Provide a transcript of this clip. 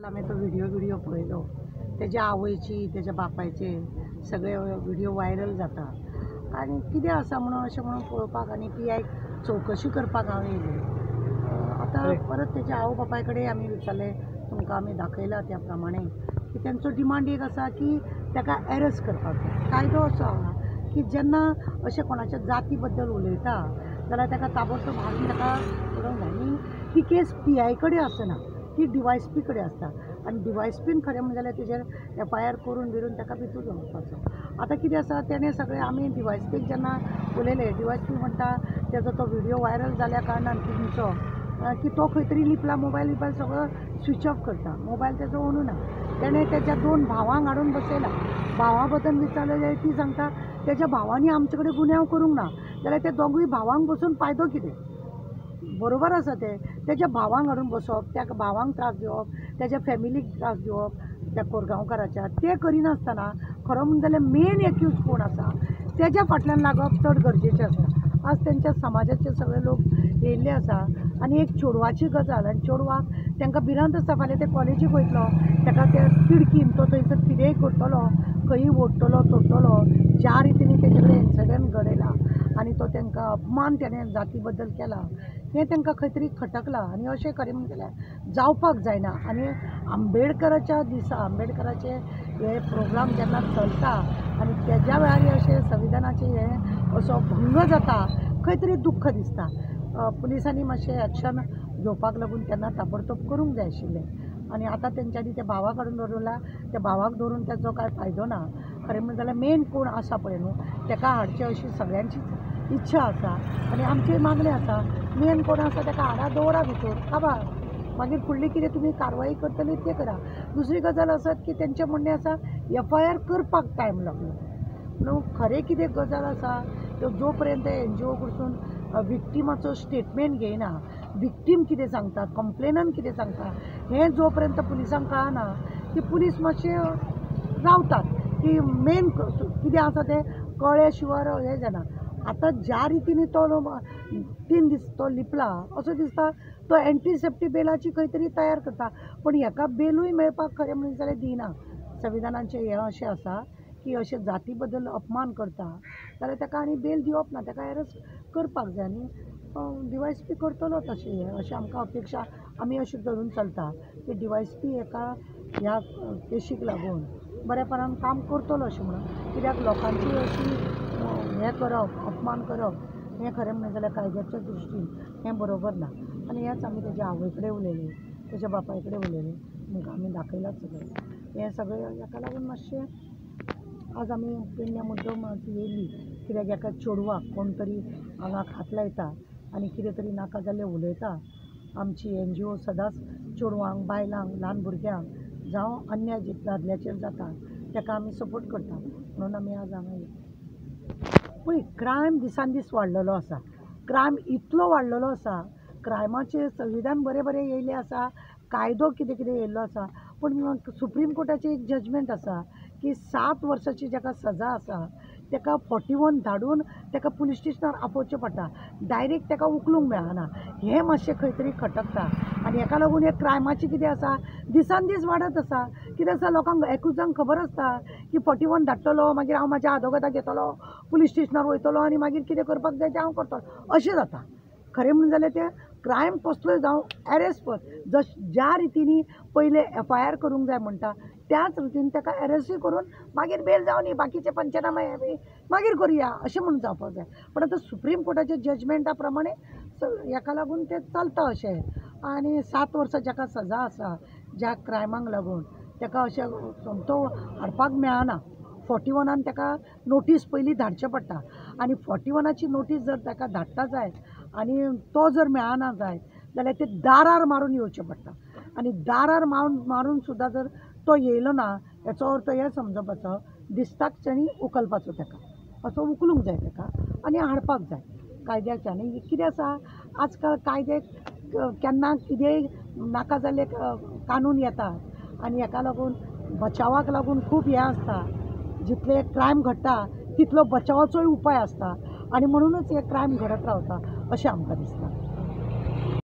आमी तो व्हिडियो पळयलो, तेज्या आवयची तेज्या बापायचे सगळे व्हिडियो व्हायरल जाता आनी कितें आसा म्हणून अशें म्हणून पळोवपाक आनी पी आयक चवकशी करपाक हांव येयलें. आतां परत तेज्या आवय बापाय कडेन आमी विचारलें, तुमकां आमी दाखयला त्या प्रमाणे की तेंचो डिमांड एक आसा की ताका एरेस्ट करपाक जाय. कायदो असो आहा की जेन्ना अशें कोणाच्या जाती बद्दल उलयता जाल्यार ताका ताबडतोब हाडून ताका उडोवंक जाय. आनी ती केस पी I कडेन आसना, ती डी वाय एस पी कडेन आसता आनी डी वाय एस पीन खरें म्हणलें जाल्यार तेजेर एफ I R करून बिरून ताका भितूर दवरपाचो. आतां कितें आसा, तेणें सगळें आमी डी वाय एस पीक जेन्ना उलयले, डी वाय एस पी म्हणटा तेजो तो व्हिडियो व्हायरल जाल्या कारणान तुमचो की तो खंय तरी लिपला, मोबायल बिबायल सगळो स्विच ऑफ करता, मोबायल तेजो ओनू ना. तेणें तेज्या दोन भावांक हाडून बसयला. भावा बद्दल विचारलें जाल्यार ती सांगता तेज्या भावांनी आमचे कडेन गुन्यांव करूंक ना, जाल्यार ते दोगूय भावांक बसून फायदो कितें? बरोबर आसा तें. तेज्या भावांक हाडून बसोवप, त्या भावांक त्रास दिवप, तेज्या फॅमिलीक त्रास दिवप त्या कोरगांवकाराच्या, तें करिनासतना खरो म्हणून जाल्यार मेन एक्यूज कोण आसा तेज्या फाटल्यान लागप चड गरजेचें आसा. आज तेंच्या समाजाचे सगळे लोक येयल्ले आसा आनी एक चेडवाची गजाल, आनी चेडवाक तांकां भिरांत आसता फाल्यां ते कॉलेजीक वयतलो, ताका ते तिडकीन तो थंयसर कितेंय करतलो, खंयी ओडटलो तोडटलो. ज्या रितीन तेजे कडेन इन्सिडंट घडयला आनी तो तांकां अपमान तेणें जाती बद्दल केला, हें तांकां खंय तरी खटकलां. आनी अशें खरें म्हणलें जाल्यार जावपाक जायना. आनी आंबेडकराच्या दिसा आंबेडकराचे हे प्रोग्राम जेन्ना चलता आनी तेज्या वेळार अशें संविधानाचें हें असो भंग जाता, खंय तरी दुख्ख दिसता. पुलिसांनी मातशें एक्शन घेवपाक लागून तेन्ना ताबडतोब करूंक जाय आशिल्लें. आनी आतां तेंच्यांनी त्या भावाक हाडून दवरला, त्या भावाक दवरून तेजो कांय फायदो ना. खरें म्हणलें जाल्यार मेन कोण आसा पळय न्हू तेका हाडचें अशी सगळ्यांचीच इच्छा आसा आनी आमची मागणी आसा, मेन कोण आसा तेका हाडा दवरा भितर काबार, मागीर फुडली कितें तुमी कारवाई करतली तें करा. दुसरी गजाल आसत की तेंचें म्हणणें आसा एफ I R करपाक टायम लागलो. न्हू खरें कितें गजाल आसा त्यो जो पर्यंत एन जी ओ कडसून विक्टिमाचो स्टेटमेंट घेयना, विक्टीम कितें सांगता, कंप्लेनंट कितें सांगता, हें जो पर्यंत पुलिसांक कळना की पुलीस मातशे रावतात की मेन कितें आसा तें कळ्ळे शिवाय हें जायना. आतां ज्या रितीन तो 3 दीस तो लिपला असो दिसता, तो एंटीसेप्टी बेलाची खंय तरी तयार करता, पूण हेका बेलूय मेळपाक खरें म्हणलें जाल्यार दिना. संविधानाचें हें अशें आसा की अशें जाती बद्दल अपमान करता जाल्यार ताका आनी बेल दिवप ना, ताका एरेस्ट करपाक जाय. आनी डी वाय एस पी करतलो तशें हें, अशें आमकां अपेक्षा आमी अशें धरून चलता की डी वाय एस पी हेका ह्या केशीक लागून बऱ्यापणान काम करतलो अशें म्हणून. कित्याक लोकांची अशी हें करप, अपमान करप हें खरें म्हणलें जाल्यार कायद्याच्या दृश्टीन हें बरोबर ना. आनी हेंच आमी तेज्या आवय कडेन उलयले, तेज्या बापाय कडेन उलयले, तुमकां आमी दाखयलां सगळें. हें सगळें हेका लागून मातशें आज आमी पेडण्या मुद्दम येयली, कित्याक एका चेडवाक कोण तरी आंगाक हात लायता आनी कितें तरी नाका जाल्लें उलयता. आमची एन जी ओ सदांच चेडवांक, बायलांक, ल्हान भुरग्यांक जावं अन्याय दादल्याचेर जाता ताका आमी सपोर्ट करता, म्हणून आमी आज हांगा येयले. पळय क्रायम दिसान दीस वाडलेलो आसा, क्रायम इतलो वाडलेलो आसा, क्रायमाचेर संविधान बरें बरें येयलें आसा, कायदो कितें कितें येयल्लो आसा, पूण सुप्रीम कोर्टाचें एक जजमेंट आसा की 7 वर्सांची जाका सजा आसा ताका 41 धाडून ताका पुलीस स्टेशनार आपोवचें पडटा, डायरेक्ट ताका उखलूंक मेळना. हें मातशें खंय तरी खटकता आनी हेका लागून हे क्रायमाचें कितें आसा दिसान दीस वाडत आसा. कितें आसा लोकांक एक्युजांक खबर आसता की 41 धाडटलो, मागीर हांव म्हाज्या आदोगादाक घेतलो, पुलीस स्टेशनार वयतलो आनी मागीर कितें करपाक जाय तें हांव करतलो, अशें जाता. खरें म्हणून जाल्यार तें क्रायम कसलोय जावं एरेस्ट कर, जश ज्या रितीनी पयलें एफ I R करूंक जाय म्हणटा त्याच रितीन ताका एरेस्टूय करून मागीर बेल जावं न्ही, बाकीचे पंचनामे बी मागीर करुया अशें म्हणून जावपाक जाय. पूण आतां सुप्रीम कोर्टाच्या जजमेंटा प्रमाणे हेका लागून तें चलता अशें. आनी 7 वर्सां जाका सजा आसा ज्या क्रायमांक लागून ताका अशें सोमतो हाडपाक मेळना. 41 ताका नोटीस पयलीं धाडचें पडटा आनी 41 नोटीस जर ताका धाडटा जायत आनी तो जर मेळना जायत जाल्यार ते दारार मारून येवचें पडटा आनी दारार मारून सुद्दां जर तो येयलो ना हेचो अर्थ हें समजपाचो दिसताक ताणी उखलपाचो ताका, असो उखलूंक जाय ताका आनी हाडपाक जाय कायद्याचे. आनी कितें आसा आजकाल कायदे केन्ना कितेंय नाका जाल्ले कानून येतात आनी हेका लागून बचावाक लागून खूब हें आसता, जितले क्रायम घडटा तितलो बचावाचोय उपाय आसता आनी म्हणूनच हे क्रायम घडत रावता अशें आमकां दिसता.